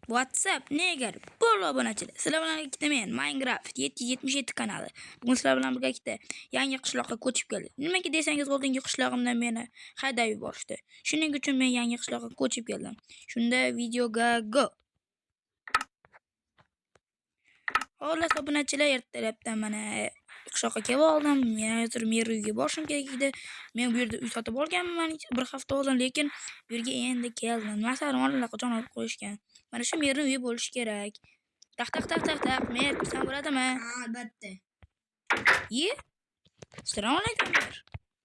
WhatsApp neger bor obunachilar. Sizlar bilan birgalikda men Minecraft 777 kanali. Bugun sizlar bilan birgalikda yangi qishloqqa ko'chib keldim. Nimaga desangiz, oldingi qishlog'imdan meni haydab yuborishdi. Shuning uchun men yangi qishloqqa ko'chib keldim. Shunda videoga go. Xullas obunachilar, ertalabdan mana qishloqqa kelib oldim. Men hozir mer uyiga borishim kerak edi. Men bu yerda uy sotib olganman bir hafta oldin, lekin bu yerga endi keldim. Masalan, allaqachon olib qo'yishgan. Mana shu merning uyi bo'lishi kerak. Taq taq taq taq taq. Mer, kirsam bo'ladimi? Ha, albatta. Ye? Assalomu alaykum, mer.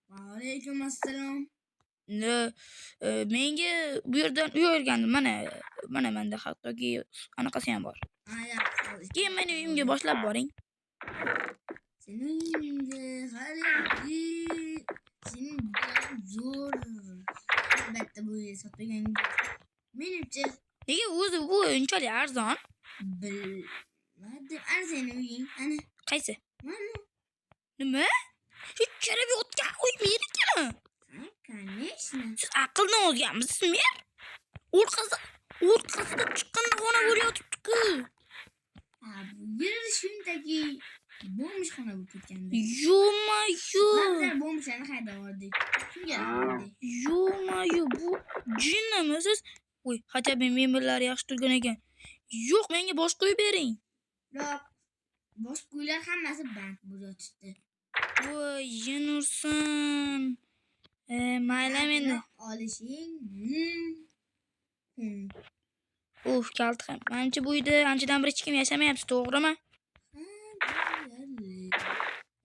Va alaykum assalom. Menga bu yerdan uy olgandim. Mana, mana menda hattoki anaqasi ham bor. Ha, yaxshi. Keyin meni uyimga boshlab boring. Seni uyingga haligi sening bilan zo'r. Albatta bu yer sotgan. Menimcha Nega o'zi bu unchalik arzon? Bilmadim. Ana seni uying. Ana. Qaysi? Mana. Nima? Shu chirib yotgan uy menikimi? Ha, конечно. Siz aqldan ozganmisiz, mer? Orqasida chiqindixona bo'layotibdi-ku. Ha, bu yer shunchaki bomjxona bo'lib ketgandi. Yo-mayo. Bizlar bomjlarni haydab yubordik. Shunga rahmat. Yo-mayo, bu jinnimi siz? Voy, хотя бы mebellari yaxshi turgan ekan. Yo'q, menga boshqa uy bering. Biroq boshqa uylar hammasi band bo'lib yotibdi. Voy, jin ursin. Mayli endi. Olishing mumkin. Uf, kalti ham. Manimcha bu uyda anchadan beri hech kim yashamayapti, to'g'rimi? Ha, deyarli.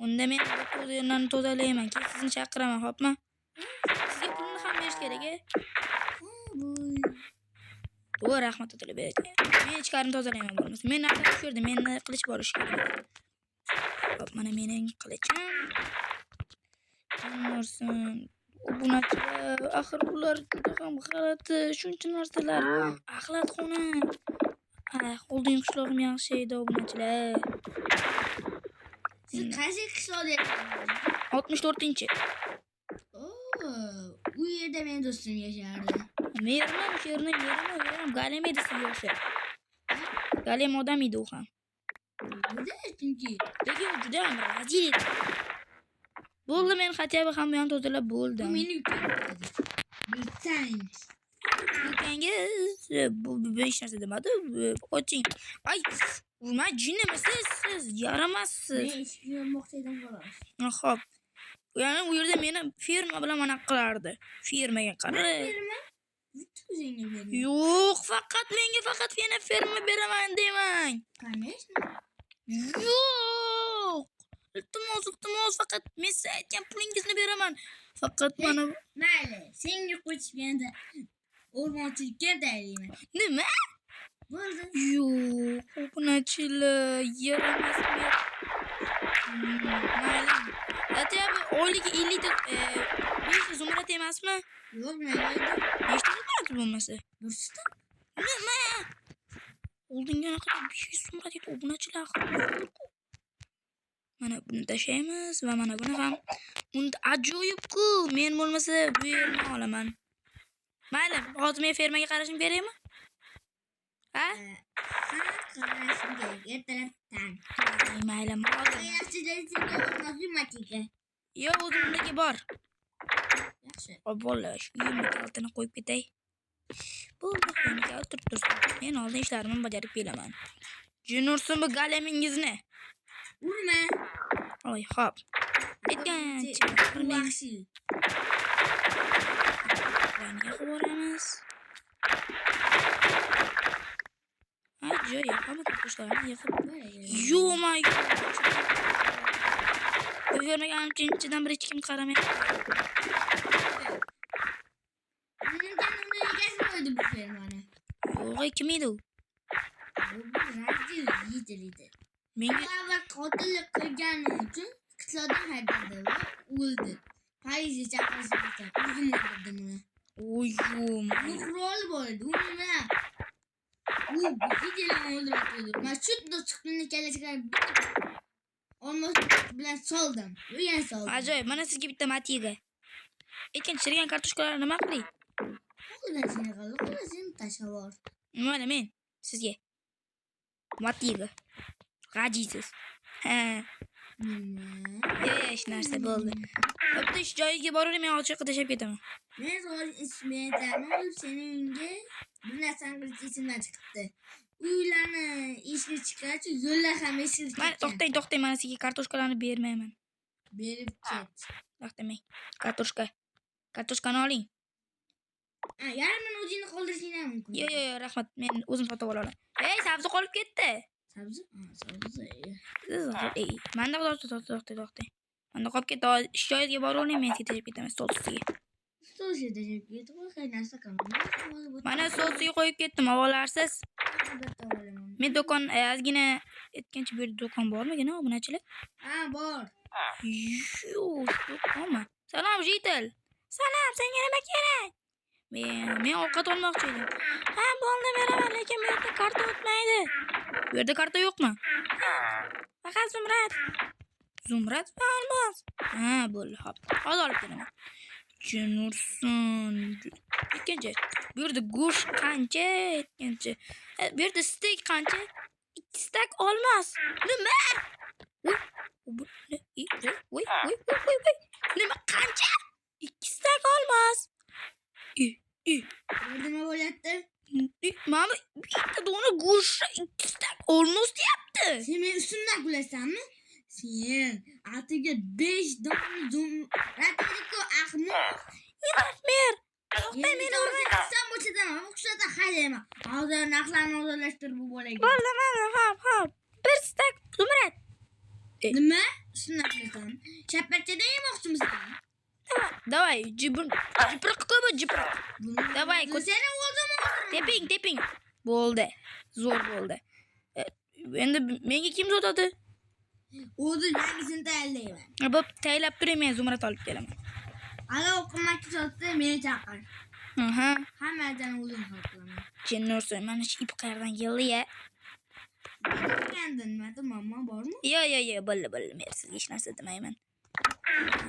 Unda men bu yerlarni tozalayman. Keyin sizni chaqiraman, xo'pmi? Sizga pulni ham berish kerak, a? Ha, bu Voy, rahmat to'lab beradi. Men ichkarini tozalayman bo'lmasa. Men narsa shu yerda, meni qilich bor ish kerak. Xo'p, mana mening qilichim. Jin ursin. Obunachilar, axir ular juda ham g'alati, shuncha narsalar. Axlatxona. Ah, oldingi qishlog'im yaxshi edi, obunachilar. Siz qaysi qishloqda yashaysiz? 64-chi. Oo, u yerda meni do'stim yashardi. Mermi, o'sha yerni mermi, u ham golem edi sizga o'xshab. Golem odam edi u ham. Juda chunki Lekin u juda ham razil edi. Bo'ldi, men хотя бы hamma yoqni tozalab bu bo'ldim. meni ukam edi. Bilsang. Ukangiz bu hech narsa demadi. Qoching. Ay, urma, jinnimisiz siz? Yaramassiz. Men eshikni yopmoqchi edim xolos. Xo'p. Ya'ni u yerda meni ferma bilan mana qilardi. Fermaga qara. Ferma? Bitta senga ferma. Yo'q, faqat menga faqat yana ferma beraman demang. Конечно. Yo'q. Iltimos, iltimos, faqat men siz aytgan pulingizni beraman. Faqat mana Mayli, senga qo'shib endi o'rmonchilikka tayyorlayman. Nima? Bo'ldi. Yo'q, obunachilar, yaramas men. Mayli. Хотя бы oyligi 50 ta, 5 zumrad emasmi? Yo'q, menga edi. Nechta zumrad bo'lmasa? Bir sut. Nima? Oldingi anaqa 500 zumrad edi, obunachilar. Mana buni tashlaymiz va mana buni ham. Unda ajoyib-ku. Men bo'lmasa bu yerni olaman. Mayli, hozir men fermaga qarashim kerakmi? Ha? Ha, qarashim kerak. Ertalabdan. Mayli, hozir. Yaxshi, senga o'rmonchi matika. Yo'q, o'zimdagi bor. Yaxshi. Hop, bola, shu uyimni kalitini qo'yib ketay. Bo'ldi, uyimni kalit turib tursin. Men oldin ishlarimni bajarib kelaman. Jin ursin bu golemingizni. Urma. Oy, xo'p. Aytgancha, Bu vahshiy. Yig'ib yuboramiz. Ajoyib, hamma kartoshkalarni yig'ib. Yo-mayo. Bu fermaga ancha-anchadan beri hech kim qaramayapti. Menimcha uni egasi qo'ydi bu fermani. Yo'q, kim edi u? Bu bir razil yigit edi. Menga U avval qotillik qilgani uchun qishloqdan haydaldi va o'ldi. Politsiya chaqirishdi. O'zim o'ldirdim uni. Oy, yo-mayo. Uni quroli bor edi. U nima? U videoni o'ldirib qo'ydi. Men shundoq chiqdimni kallasiga bitta olmos bilan soldim. U yana soldim. Ajoyib, mana sizga bitta matiga. Lekin chirigan kartoshkalarni nima qiling? Qo'ldan seni qildi, qo'ldan seni tashlab yubor. Mayli, men. Sizga. Matiga. G'ajiysiz. Ha. Nima? Yo'q, hech narsa bo'ldi. Bo'pti, ish joyiga boravering, men hozir tashlab ketaman. Men hozir ichmayapman. Seni uyingga bir narsani qilish esimdan chiqibdi. Uylarni eshigi chiqqach, yo'llar ham eshigi Mana ketgan. to'xtang, to'xtang, mana sizga kartoshkalarni bermayman. Berib ket. To'xtamang. Kartoshka. Kartoshkani oling. Ha, yarmini o'zingni qoldirishing ham mumkin. Yo'q, yo'q, yo'q, rahmat. Men o'zim sotib olaman. Ey, sabzi qolib ketdi. Sabzi? Ha, sabzi. Ey, manda to'xta, to'xta, to'xta, to'xta. Manda qolib ketdi. Hozir ish joyiga boravering, men sizga tashlab ketaman stol ustiga. Stol ustiga tashlab ketib, qo'y, narsa qilma. Mana stol ustiga qo'yib ketdim, olarsiz. Bitta olaman. Men do'kon ozgina aytgancha bu yerda do'kon bormikin, obunachilar? Ha, bor. Yo'q, do'konmi? Salom, житель. Salom, senga nima kerak? Men ovqat olmoqchi edim. Ha, bo'ldi, beraman, lekin bu yerda karta o'tmaydi. Bu yerda karta yo'qmi? Faqat Zumrad. Zumrad va olmos. Ha, bo'ldi, hop. Hozir olib kelaman. Jin ursin. Ikkinchi. Bu yerda go'sht qancha? Ikkinchi. Bu yerda steyk qancha? 2 stak olmos. Nima? Voy, voy, voy, voy, voy, voy. Nima qancha? 2 stak olmos. I, i, Nima bo'lyapti? Mana bitta dona go'shtni 2 stak olmos deyapti. Sen meni ustimdan kulasanmi? Sen atiga 5 dona zumrad ku ahmoq. Mer, to'xta, meni urma. Sen bo'chadaman, o'xshata haydayman. Hozir narxlarni ozonlashtir bu bolaga. Bo'ldi, mana, hop, hop. Bir stak zumrad. Nima? Ustimdan kulasan? Chapparchada yemoqchimisan? Давай, jibr, jipriq ko'p, jipriq. Давай, Seni o'zim Teping, teping. Bo'ldi. Zo'r bo'ldi. Endi menga kim sotadi? O'zi yangisini tayyorlayman. Bo'p, tayyorlab turing, men zumrad olib kelaman. Alo, qimmatga sotsa meni chaqir. Aha. Hammadan o'zim hal qilaman. Jin ursin, mana shu ip qayerdan keldi ya? Endi nimada muammo bormi? Yo, yo, yo, bo'ldi, bo'ldi. Men sizga hech narsa demayman.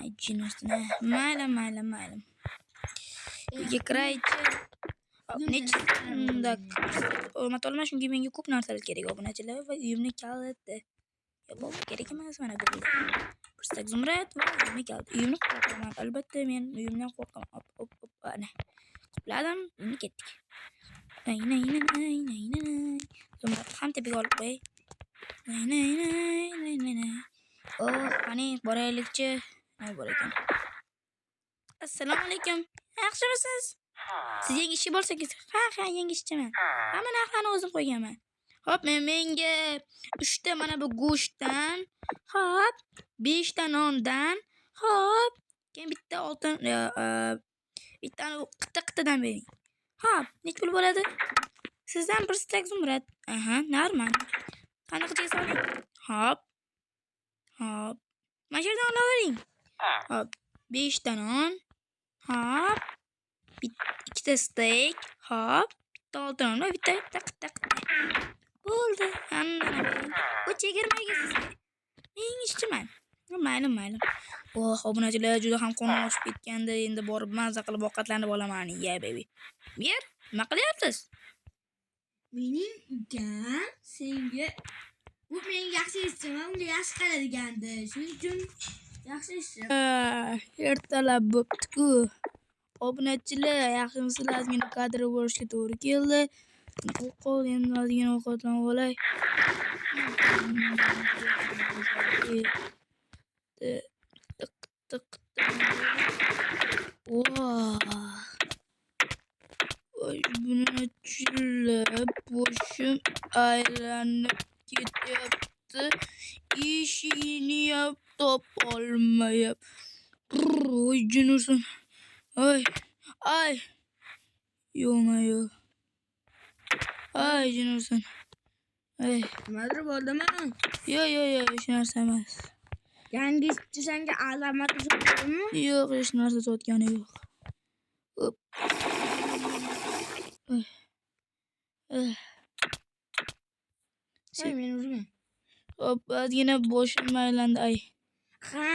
Ay, jin ursin. Mayli, mayli, mayli. Uyga kiraychi. Hop, necha unda hurmat olma, chunki menga ko'p narsalar kerak, obunachilar, va uyimni kaliti. Yo, bu kerak emas, mana bu. Bir stak zumrad va uyimni kaliti. Uyimni qo'rqaman. Albatta, men uyimdan qo'rqaman. Hop, hop, hop, ana. Qopladim, endi ketdik. Nay, nay, nay, nay, nay, nay. Zumrad ham tepaga olib qo'yay. Nay, nay, nay, nay, nay, nay. Oh, qani boraylikchi. Nima bor ekan? Assalomu alaykum. Yaxshimisiz? Siz yangi ishga borsangiz, ha, yangi ishchiman. Hamma narxlarni o'zim qo'yganman. Hop, men menga 3 ta mana bu go'shtdan, hop, 5 ta nondan, hop, keyin bitta oltin, bitta qita qitadan bering. Hop, necha pul bo'ladi? Sizdan bir stak zumrad. Aha, normal. Qanaqa soling? Hop. Hop. Mana shu yerdan olavering. Hop, 5 ta non. Hop. Ikkita steyk. Hop. Bitta oltin non va bitta bitta qita qita. Bo'ldi. Hammani bering. Bu chegirmaga sizga. Men ishchiman. Mayli, mayli. Oh, obunachilar, juda ham qornim ochib ketgandi. Endi borib maza qilib ovqatlanib olaman. Yeah, baby. Ber, nima qilyapsiz? Mening ukam senga u menga yaxshi ishchi, unga yaxshi qaradigandi. Shuning uchun yaxshi ishchi. Ah, ertalab bo'pti-ku. Obunachilar, yaxshimisizlar? Ozgina kadr bo'lishga to'g'ri keldi. Qo'l endi ozgina ovqatlanib olay. Tiq tiq. Voh. Voy, obunachilar, boshim aylanib ketyapti. Eshigini topolmayapti. Voy, jin ursin. Ay, ay. Ё-моё. Ay, jin ursin. Ay. Nimadir bo'ldimi? Yo'q, yo'q, yo'q, hech narsa emas. Yangi ishchi senga alomat sotdimi? Yo'q, hech narsa sotgani yo'q. Hop. Ay. Ay. Voy, meni urma. Hop, ozgina boshim aylandi. Ay. Ha,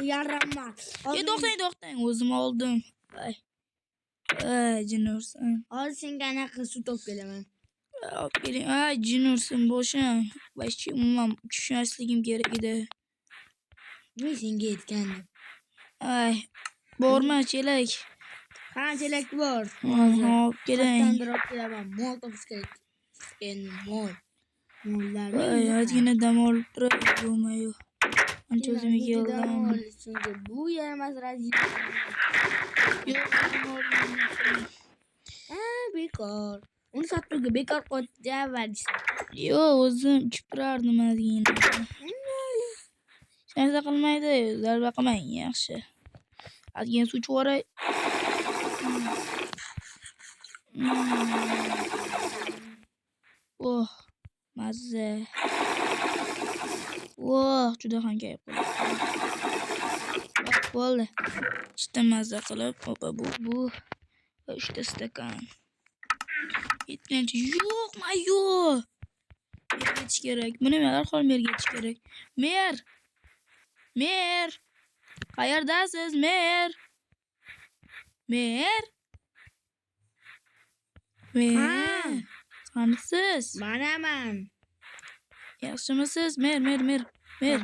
yaramas. Yo, to'xtang, to'xtang, o'zim oldim. Ay. Ay, jin ursin. Hozir senga anaqa suv olib kelaman. Olib keling. Ay, jin ursin boshim. Вообще umuman tushmasligim kerak edi. Men senga aytgandim. Ay, bormi chelak? Ha, chelak bor. Hozir olib keling. Qayerdandir olib kelaman. Mol topish kerak. Endi mol. Mollarni Ay, ozgina dam olib turay. Yo'q. Ancha o'zimga keldim. Chunki bu yaramas raziyat. Yo'q, dam olmayman. Ha, bekor. Uni sotuvga bekor qo'ydi avvalgisi. Yo'q, o'zim ichib turardim ozgina. Hech narsa qilmaydi, zarba qilmang, yaxshi. Ozgina suv ichib yuboray. Oh, mazza. Oh, juda ham kayf qilyapman. Oh, bo'ldi. Ichdim mazza qilib. Opa, bu va 3ta stakan. Yetgancha yo'q, yo'q. Merga yetish kerak. Buni darhol merga yetish kerak. Mer! Mer! Qayerdasiz, mer? Mer? Mer? Qanisiz? Manaman. Yaxshimisiz? Mer, mer, mer. Mer.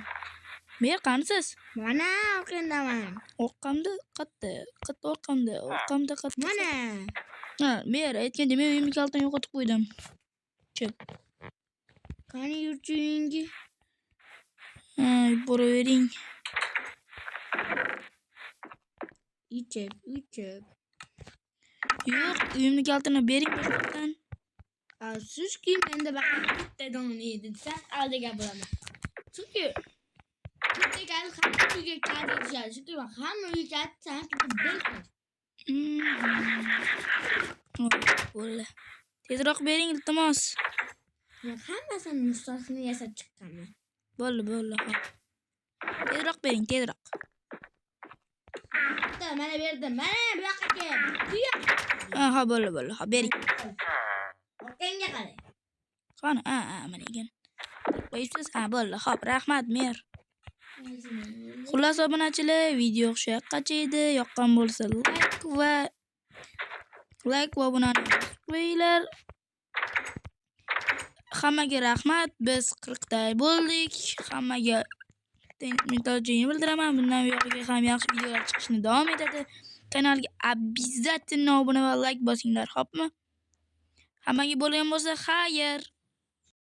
Mer, qanisiz? Mana orqangdaman. Orqamda qatta? Qatta orqamda? Orqamda qatta? Mana. Ha, mer, aytganda men uyimni kalitini yo'qotib qo'ydim. Chip. Qani yurchi uyingga? Ha, boravering. Ichib, ichib. Yo'q, uyimni kalitini bering boshqatdan. Afsuski menda faqat bitta don edi desam aldagan bo'laman. Chunki bitta kalit hamma uyga kalit tushadi. Chunki hamma uyga kalit bir xil. Oh, bo'ldi. Tezroq bering, iltimos. Men hammasini nusxasini yasab chiqqanman. Bo'ldi, bo'ldi, hop. Tezroq bering, tezroq. Bitta mana berdim. Mana bu yoqqa kel. Bu yoqqa. Ha, bo'ldi, bo'ldi. Hop, bering. Orqangga qarang. Qani, ha, ha, mana ekan. Qo'yibsiz? Ha, bo'ldi. Hop, rahmat, mer. Xullas, obunachilar, video shu yoqqacha edi. Yoqqan bo'lsa like va obunani bosib qo'yinglar. Hammaga rahmat. Biz 40 ta bo'ldik. Hammaga minnatdorchiligimni bildiraman. Bundan buyog'iga ham yaxshi videolar chiqishini davom etadi. Kanalga обязательно obuna va like bosinglar, xo'pmi? Hammaga bo'lgan bo'lsa, xayr.